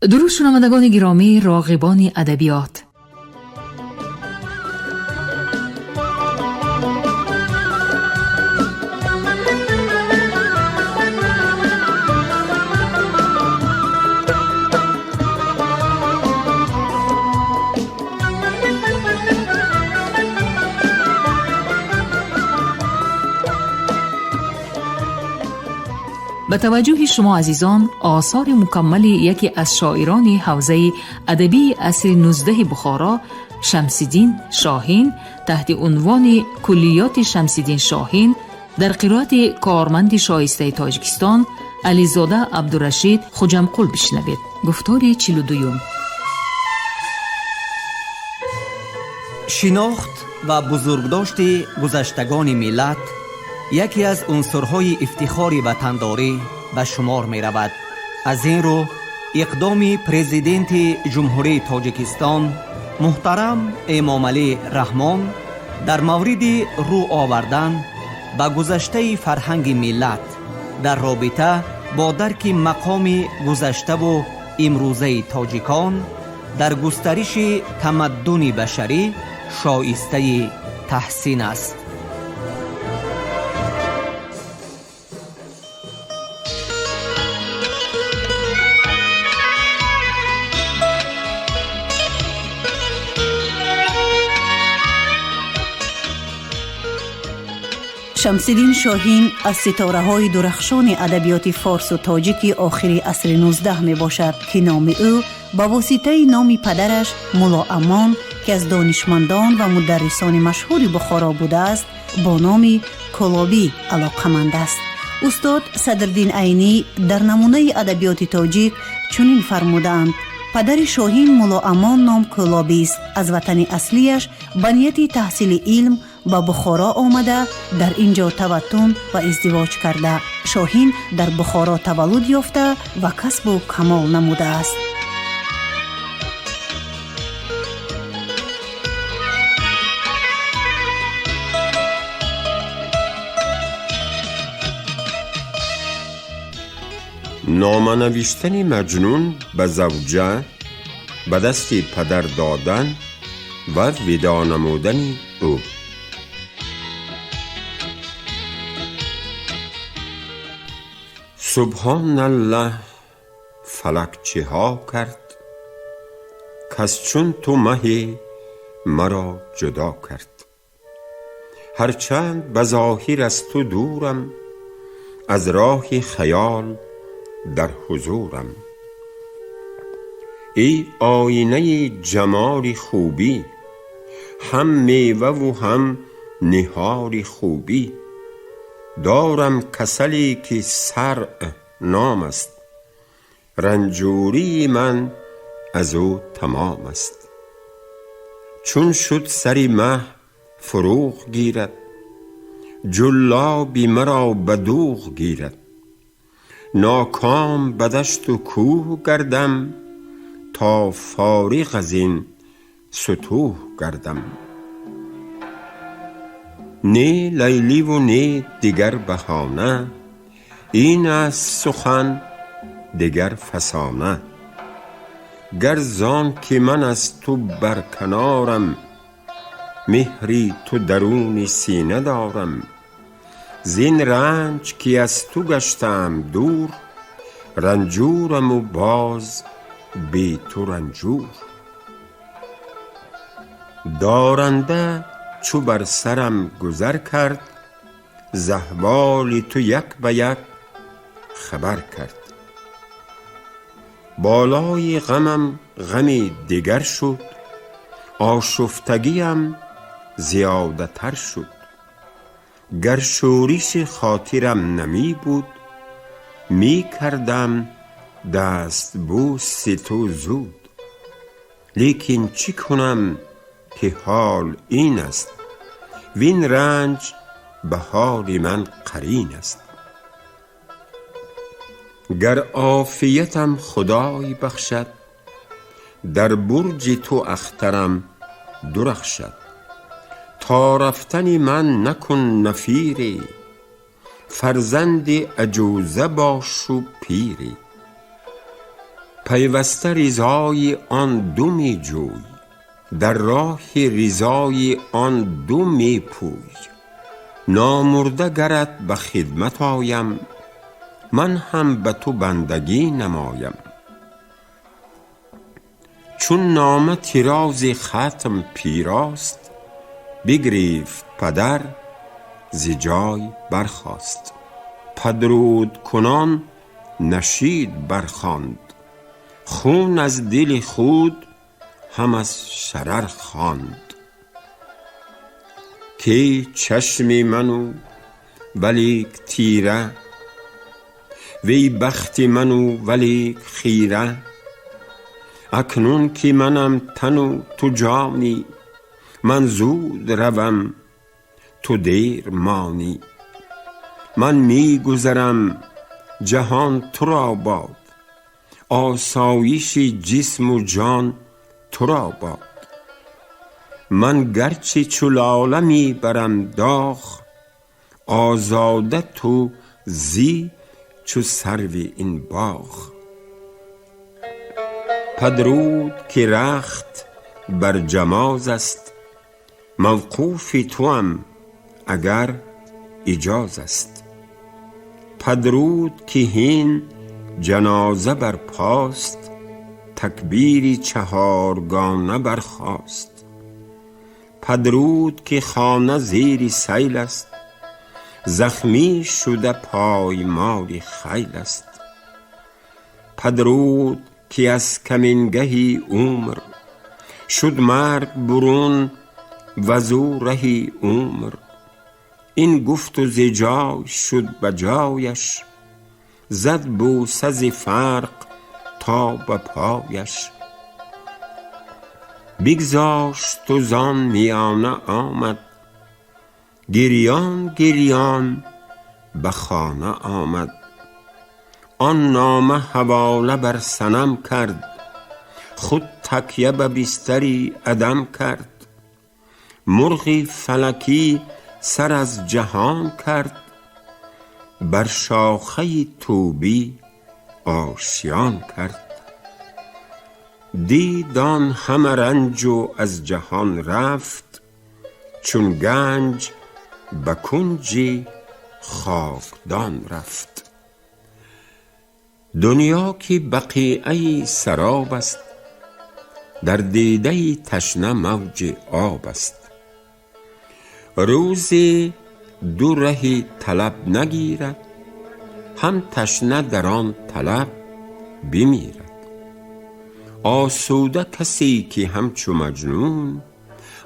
Дуруд, шунавандагони гиромӣ, роғибони адабиёт. Ба таваҷҷӯҳи шумо азизон осори мукаммали яке аз шоирони ҳавзаи адабии асри нуздаҳи Бухоро, Шамсиддин Шоҳин, таҳти унвони Куллиёти Шамсиддин Шоҳин дар қироати корманди шоистаи Тоҷикистон Ализода Абдурашид Хуҷамқул бишнавед. Гуфтори 42-юм. Шинохт ва бузургдошти гузаштагони миллат яке аз унсурҳои ифтихори ватандорӣ ба шумор меравад. Аз ин рӯ иқдоми Президенти Ҷумҳурии Тоҷикистон муҳтарам Эмомалӣ Раҳмон дар мавриди рӯ овардан ба гузаштаи фарҳанги миллат дар робита бо дарки мақоми гузаштаву имрӯзаи тоҷикон дар густариши тамаддуни башарӣ шоистаи таҳсин аст. Шамсиддин Шоҳин аз ситораҳои дурахшони адабиёти форсу тоҷики охири асри 19 мебошад, ки номи ӯ ба воситаи номи падараш Мулло Амон, ки аз донишмандон ва мударрисони машҳури Бухоро будааст, бо номи Кӯлобӣ алоқаманд аст. Устод Садриддин Айнӣ дар намунаи адабиёти тоҷик чунин фармудаанд: падари Шоҳин Мулло Амон ном кӯлобист, аз ватани аслияш ба нияти таҳсили илм ба Бухоро омада, дар ин ҷо таваттун ва издивоҷ карда. Шоҳин дар Бухоро таваллуд ёфта ва касбу камол намудааст. Номанавиштани Маҷнун ба завҷа, ба дасти падар додан ва видоъ намудани ӯ. Субҳон Аллаҳ, фалак чиҳо кард, кас чун ту маҳе маро ҷудо кард. Ҳарчанд ба зоҳир аз ту дурам, аз роҳи хаёл дар ҳузурам. Эй оинаи ҷамоли хубӣ, ҳам меваву ҳам ниҳоли хубӣ. Дорам касале ки саръ ном аст, ранҷурии ман аз ӯ тамом аст. Чун шуд сари маҳ фурӯғ гирад, ҷуллоби маро ба дӯғ гирад. Ноком ба дашту кӯҳ гардам, то фориғ аз ин сутӯҳ гардам. Не Лайливу не дигар баҳона, ин аст сухан, дигар фасона. Гар зон ки ман аз ту барканорам, меҳри ту даруни сина дорам. Зин ранҷ ки аз ту гаштаам дур, ранҷураму боз бе ту ранҷур. Доранда чу бар сарам гузар кард, з аҳволи ту як ба як хабар кард. Болои ғамам ғами дигар шуд, ошуфтагиам зиёдатар шуд. Гар шӯриши хотирам намебуд, мекардам дастбӯси ту зуд. Лекин чӣ кунам ки ҳол ин аст, вин ранҷ ба ҳоли ман қарин аст. Гар офиятам Худой бахшад, дар бурҷи ту ахтарам дурахшад. То рафтани ман накун нафире, фарзанди аҷуза бошу пире. Пайваста ризои он ду می جوی، در راه رضای آن دو می پوی. نامرده گرت به خدمت آیم، من هم به تو بندگی نمایم. چون نامه طراز ختم پیراست، بگریفت پدر ز جای برخاست. پدرود کنان نشید برخواند، خون از دل خود هم از شرر خواند. کی چشم من و ولیک تیره، وی بخت من و ولیک خیره. اکنون که منم تن و تو جانی، من زود روم تو دیر مانی. من می گذرم جهان تو را باد، آسایش جسم و جان تو را باد. من گرچه چو لاله می برم داغ، آزاده تو زی چو سرو این باغ. پدرود که رخت بر جماز است، موقوف توام اگر ایجاز است. پدرود که هین جنازه بر پاست، تکبیر چهارگانه برخاست. پدرود که خانه زیر سیل است، زخمی شده پایمال خیل است. پدرود که از کمینگهی عمر، شد مرگ برون وزو رهی عمر. این گفت و ز جای شد به جایش، زد بوسه ز فرق تا به پایش. بگذاشت و زان میانه آمد، گریان گریان به خانه آمد. آن نامه حواله بر صنم کرد، خود تکیه به بستر عدم کرد. مرغ فلکی سر از جهان کرد، بر شاخه طوبی آشیان کرد. دید آن همه رنج و از جهان رفت، چون گنج به کنج خاکدان رفت. دنیا که بقیعه سراب است، در دیده تشنه موج آب است. روزی دو ره طلب نگیرد، هم تشنه در آن طلب بمیرد. آسوده کسی که همچو مجنون،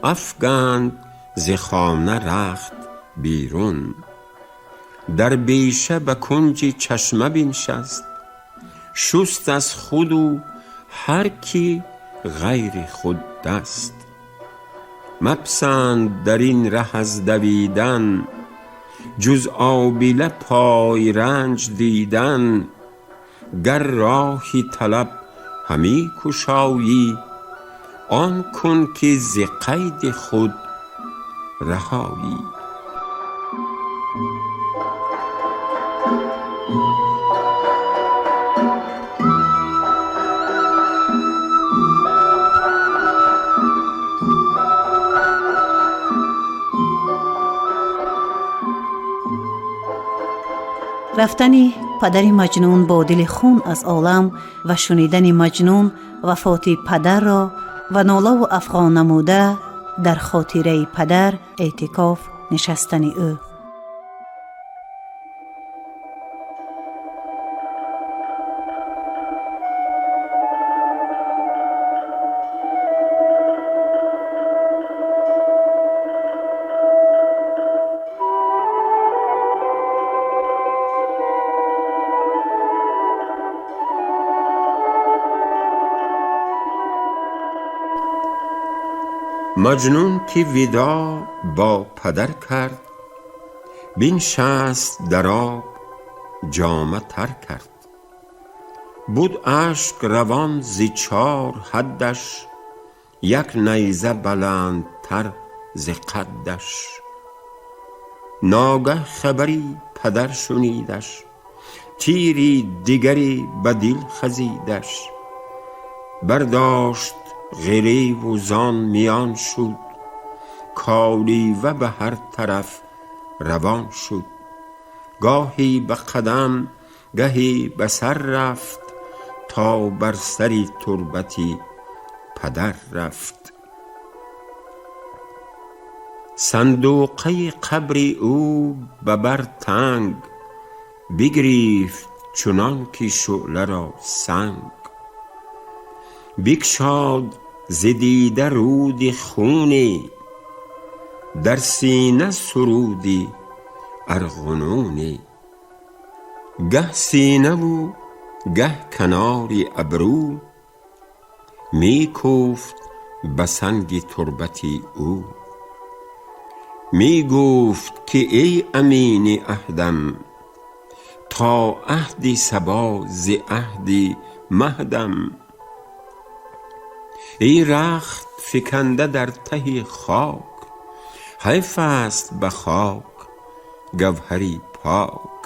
افگند ز خانه رخت بیرون. در بیشه به کنج چشمه بنشست، شست از خود و هر کی غیر خود دست. مپسند در این ره از دویدن، جز آبله پای رنج دیدن. گر راه طلب همی گشایی، آن کن که ز قید خود رهایی. Рафтани падари Маҷнун бо дили хун аз олам ва шунидани Маҷнун вафоти падарро ва нолаву афғон намуда дар хотираи падар эътикоф нишастани ӯ. Маҷнун ки видоъ бо падар кард, биншаст дар об ҷома тар кард. Буд ашк равон зи чор ҳаддаш, як найза баландтар зи қаддаш. Ногаҳ хабари падар шунидаш, тири дигаре ба дил хазидаш. برداشت غریو و زان میان شد، کالیوه به هر طرف روان شد. گاهی به قدم گهی به سر رفت، تا بر سر تربت پدر رفت. صندوقه قبر او به بر تنگ، بگریفت چنان که شعله را سنگ. بگشاد ز دیده رود خونی، در سینه سرودی ارغنونی. گه سینه و گه کنار ابرو، می کوفت به سنگ تربت او. می گفت که ای امین عهدم، تا عهد صبا ز عهد مهدم. ای رخت فکنده در ته خاک، حیف است به خاک گوهر پاک.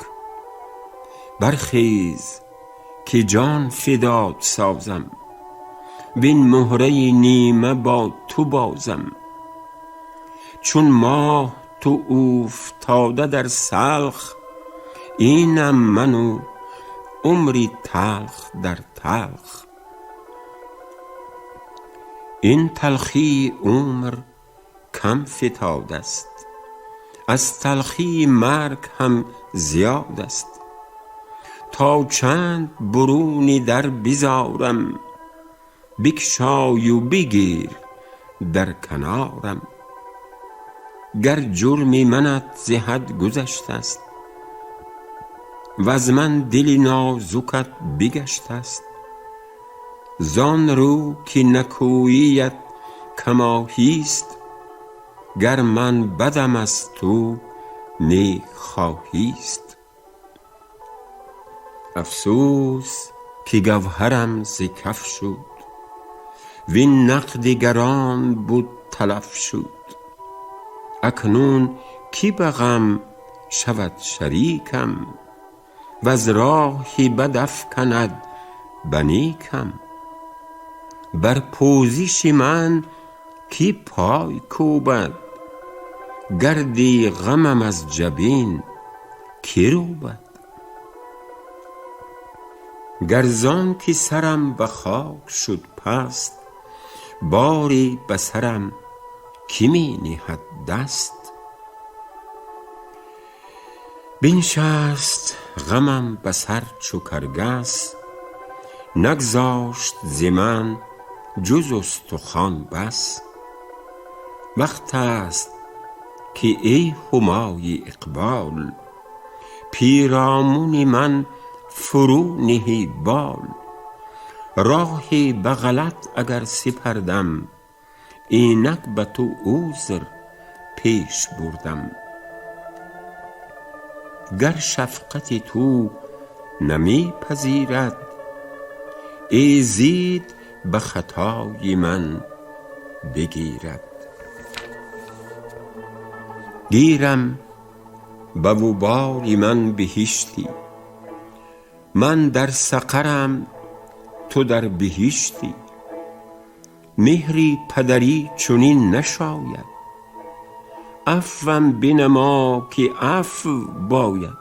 برخیز که جان فدات سازم، وین مهره نیمه با تو بازم. چون ماه تو اوفتاده در سلخ، اینم من و عمری تلخ در تلخ. این تلخی عمر کم فتاده است، از تلخی مرگ هم زیاد است. تا چند برون در بزارم، بگشای و بگیر در کنارم. گر جرم منت ز حد گذشته است، وز من دل نازکت بگشته است. زان رو که نکوییت کماهیست، گر من بدم از تو نیک خواهیست. افسوس که گوهرم ز کف شد، وین نقد گران بد تلف شد. اکنون کی به غم شود شریکم، وز راه بد افکند به نیکم. بر پوزش من کی پای کوبد، گرد غمم از جبین کی روبد. گر زان که سرم به خاک شد پست، باری به سرم کی می نهد دست. بنشست غمم به سر چو کرگس، نگذاشت ز من جز استخوان بس. وقت است که ای همای اقبال، پیرامون من فرو نهی بال. راهی به غلط اگر سپردم، اینک به تو عذر پیش بردم. گر شفقت تو نمی پذیرد، ایزید به خطای من بگیرد. گیرم به وبال من بهشتی، من در سقرم تو در بهشتی. مهری پدری چنین نشاید، عفوم بنما که عفو باید.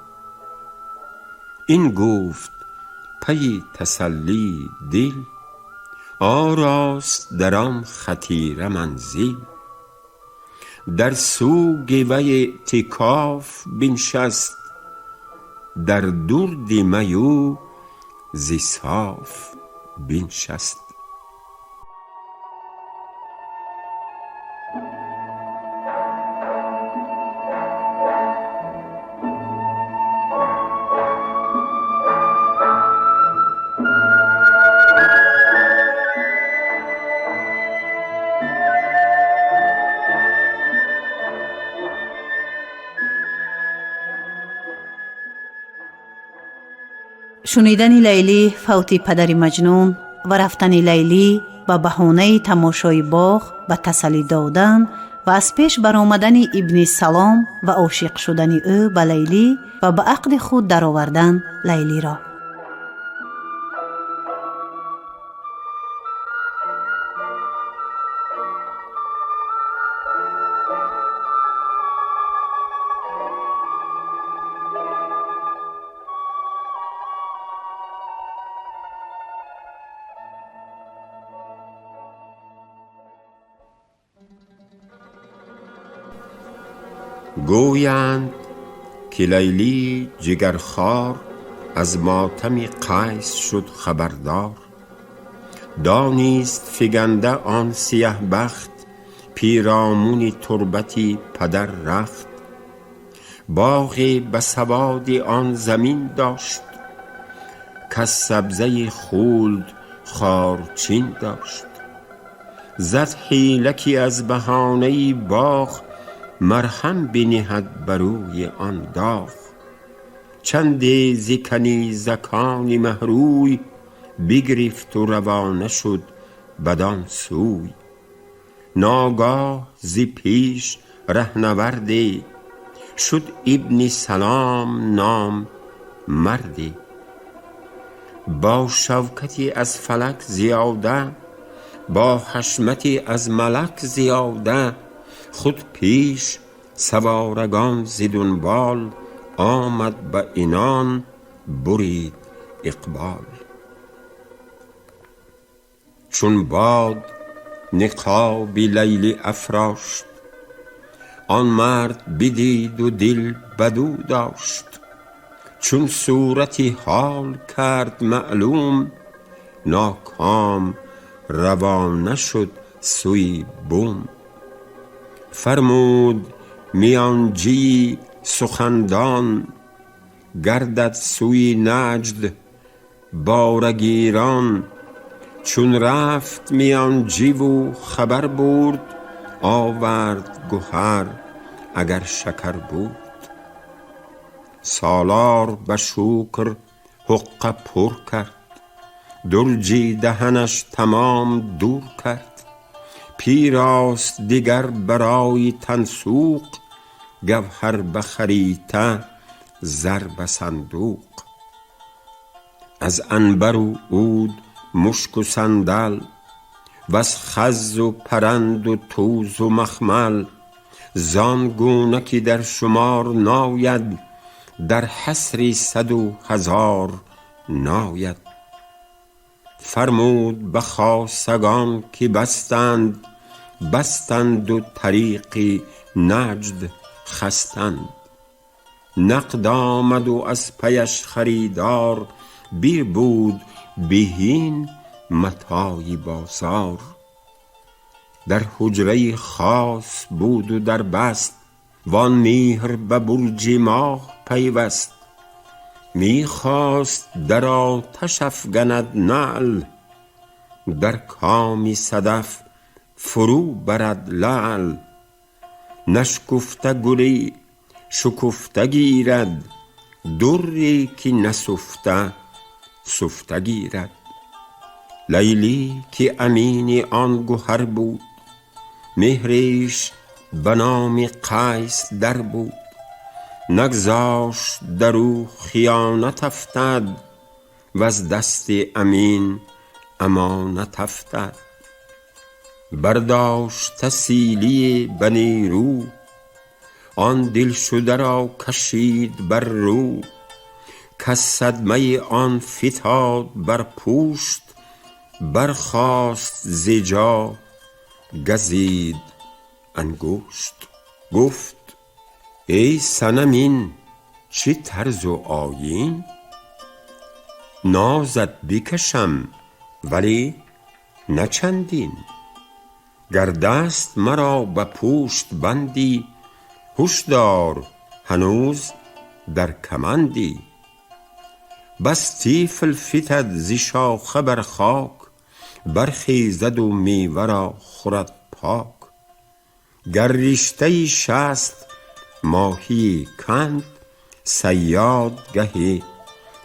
این گفت پی تسلی دل، آراست در آن خطیره منزل. در سوگ وی اعتکاف بنشست، در درد می او ز صاف بنشست. Шунидани Лайлӣ фавти падари Маҷнун ва рафтани Лайлӣ ба баҳонаи тамошои боғ ба тасаллӣ додан ва аз пеш баромадани Ибни Салом ва ошиқ шудани ӯ ба Лайлӣ ва ба ақди худ даровардан Лайлиро. Гӯянд ки Лайлӣ ҷигархор аз мотами Қайс шуд хабардор. Донист фиганда он сиёҳ бахт, пиромуни турбати падар рафт. Боғе ба саводи он замин дошт, каз сабзаи хулд хорчин дошт. Зад ҳила ки аз баҳонаи боғ, марҳам бинҳад бар ӯи он доғ. Чанде зи канизакони маҳрӯй бигрифт у равона шуд бадон сӯй. Ногоҳ зи пеш раҳнаварде шуд, Ибни Салом ном марде, бо шавкате аз фалак зиёда, бо ҳашмате аз малак зиёда. Худ пеш, саворагон зи дунбол, омад ба инон бурид иқбол. Чун бод ниқоби Лайлӣ афрошт, он мард бидид у дил бадӯ дошт. Чун сурати ҳол кард маълум, ноком равона шуд сӯи бум. Фармуд миёнҷии сухандон, гардад сӯи Наҷд борагирон. Чун рафт миёнҷиву хабар бурд, овард гуҳар агар шакар бурд. Солор ба шукр ҳуққа пур кард, درجی دهنش تمام دور کرد. پیراست دگر برای تنسوق، گوهر به خریطه، زر به صندوق. از عنبر و عود، مشک و صندل، وز خز و پرند و توز و مخمل. زان گونه که در شمار ناید، در حصری صد و هزار ناید. فرمود به خاصگان که بستند، بستند و طریق نجد خستند. نقد آمد و از پیش خریدار، بود بهین متاع بازار. در حجره خاص بود و در بست، وان مهر به برج ماه پیوست. می خواست در آتش افگند نعل، در کام صدف فرو برد لعل. نشکفته گلی شکفته گیرد، دری که نسفته سفته گیرد. لیلی که امین آن گهر بود، مهرش به نام قیس در بود. نگذاشت در او خیانت افتد، وز دست امین امانت افتد. برداشته سیلی بنی رو، آن دلشده را کشید بر رو. کز صدمه آن فتاد بر پشت، برخاست ز جا گزید انگشت. گفت ای صنم این چه طرز و آیین؟ نازت بکشم ولی نه چندین. گر دست مرا به پشت بندی، هش دار هنوز در کمندی. بس طفل فتد ز شاخه بر خاک، برخیزد و میوه را خورد پاک. گر رشته شست ماهی کند، صیاد گهی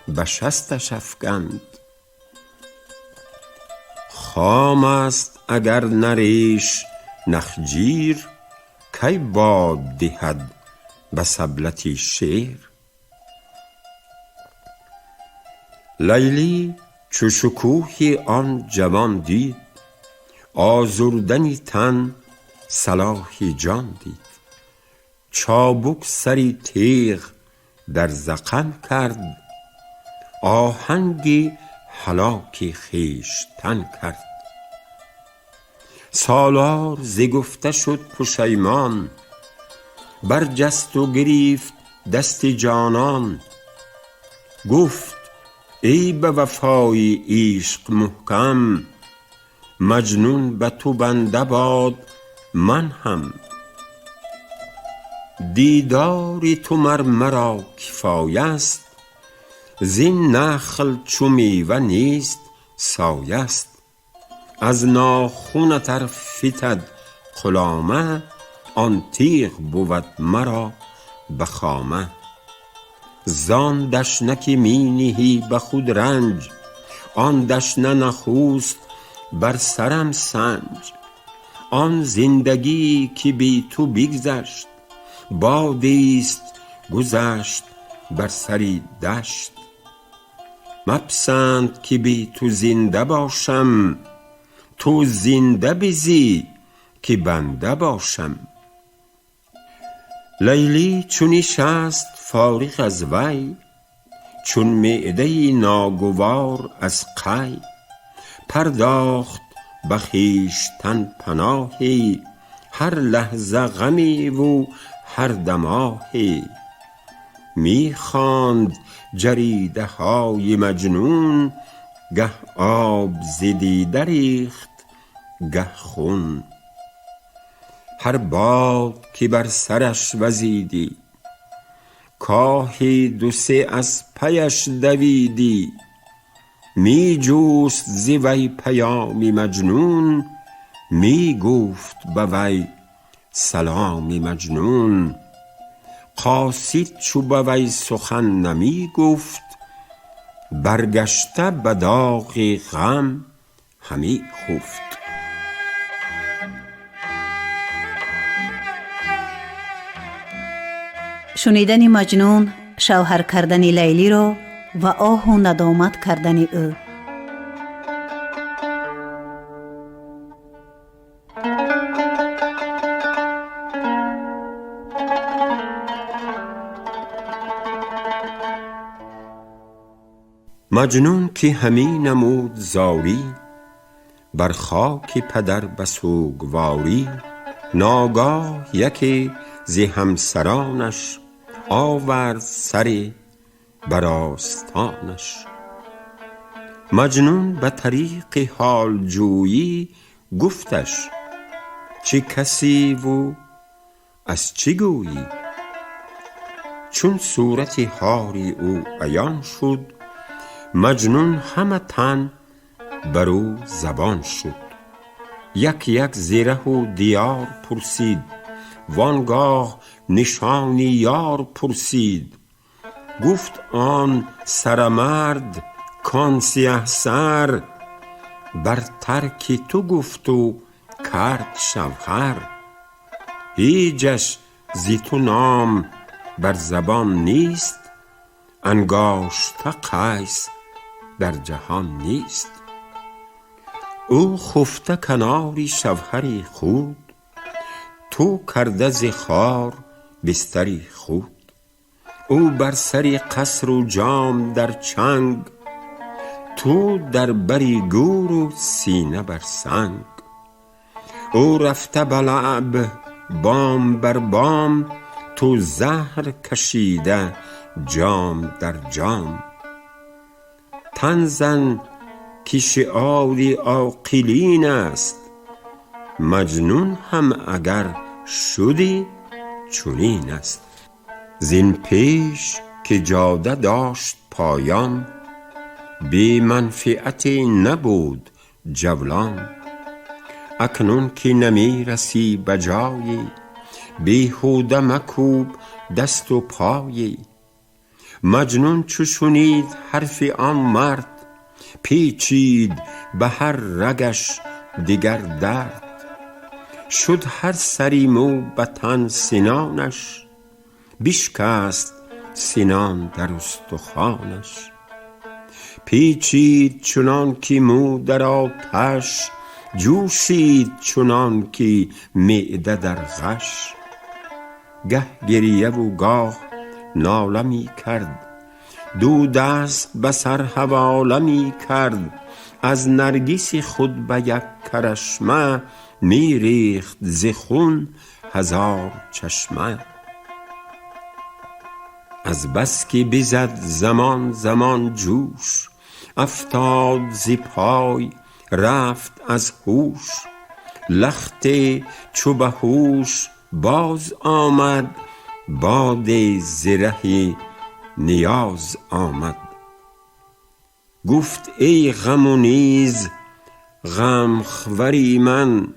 به شستش افکند. خام است اگر نه ریش نخجیر، کی باد دهد به سبلت شیر؟ لیلی چو شکوه آن جوان دید، آزردن تن صلاح جان دید. چابک سر تیغ در ذقن کرد، آهنگ هلاک خویشتن کرد. سالار ز گفته شد پشیمان، برجست و گریفت دست جانان. گفت ای به وفای عشق محکم، مجنون به تو بنده باد من هم. دیدار تو مر مرا کفایه است، زین نخل چو میوه نیست سایه است. از ناخنت ار فتد قلامه، آن تیغ بود مرا به خامه. زان دشنه که می نهی به خود رنج، آن دشنه نخوست بر سرم سنج. آن زندگی که بی تو بگذشت، بادی است گذشت بر سر دشت. مپسند که بی تو زنده باشم، تو زنده بزی که بنده باشم. لیلی چو نشست فارغ از وی، چون معده ناگوار از قی. پرداخت به خویشتن پناهی، هر لحظه غمی و هر دم آهی. می خواند جریده های مجنون، گه آب ز دیده ریخت گه خون. هر باد که بر سرش وزیدی، کاهی دو سه از پیش دویدی. می جست ز وی پیام مجنون، می گفت به وی سلام مجنون. قاصد چو به وی سخن نمی گفت، برگشته به داغ غم همی خفت. Шунидани Маҷнун шавҳар кардани Лайлиро ва оҳу надомат кардани ӯ. Маҷнун ки ҳамӣ намуд зорӣ, бар хоки падар ба сӯгворӣ. Ногоҳ яке зи ҳамсаронаш овард саре бар остонаш. Маҷнун ба тариқи ҳолҷӯйӣ гуфташ чӣ касиву аз чӣ гӯйӣ. Чун сурати ҳоли ӯ аён шуд, Маҷнун ҳама тан бар ӯ забон шуд. Як як зи раҳу диёр пурсид, вон гоҳ нишони ёр пурсид. Гуфт он сарамард кон сиёҳсар, бар тарки ту гуфту кард шавҳар. Ҳеҷаш зи ту ном бар забон نیست، انگاشته قیس در جهان نیست. او خفته کنار شوهر خود، تو کرده ز خار بستر خود. او بر سر قصر و جام در چنگ، تو در بر گور و سینه بر سنگ. او رفته به لعب بام بر بام، تو زهر کشیده جام در جام. تن زن که شعار عاقلین است، مجنون هم اگر شدی چنین است. زین پیش که جاده داشت پایان، بی منفعتی نبود جولان. اکنون که نمی رسی به جایی، بیهوده مکوب دست و پایی. مجنون چو شنید حرف آن مرد، پیچید به هر رگش دگر درد. شد هر سری مو به تن سنانش، بشکست سنان در استخوانش. پیچید چنان که مو در آتش، جوشید چنان که معده در غش. گه گریه و گاه ناله می کرد، دو دست به سر حواله می کرد. از نرگس خود به یک کرشمه، می ریخت ز خون هزار چشمه. از بس که بزد زمان زمان جوش، افتاد ز پای رفت از هوش. لخت چو به هوش باز آمد، باد ز ره نیاز آمد. گفت ای غم و نیز غم خوری من،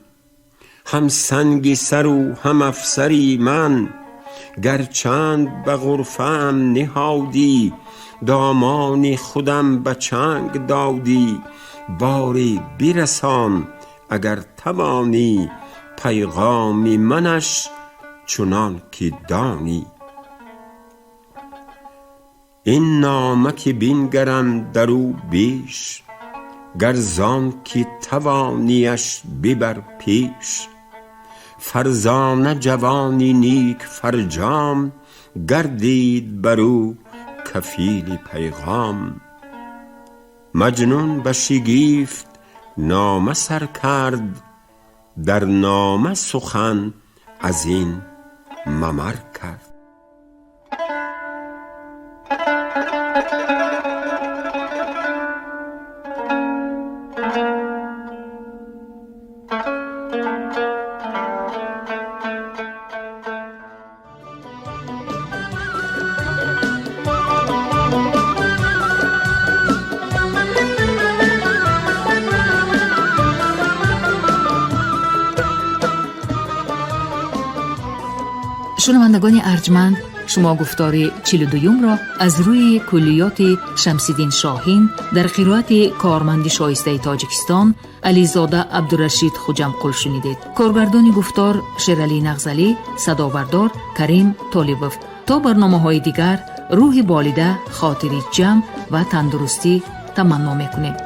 هم سنگ سر و هم افسری من. گر چند به غرفه ام نهادی، دامان خودم به چنگ دادی. باری برسان اگر توانی، پیغام منش چنان که دانی. این نامه که بنگرم در او بیش، گر زان که توانیش ببر پیش. فرزانه جوانی نیک فرجام، گردید بر او کفیل پیغام. مجنون به شگفت نامه سر کرد، در نامه سخن از این ممر کرد. Шунавандагони арҷманд, шумо гуфтори 42-юмро аз рӯи куллиёти Шамсиддин Шоҳин дар қироати корманди шоистаи Тоҷикистон Ализода Абдурашид Хуҷамқул шунидед. Коргардони гуфтор Шералӣ Нағзалӣ, садобардор Карим Толибов. То барномаҳои дигар рӯҳи болида, хотири ҷамъ ва тандурустӣ таманно мекунем.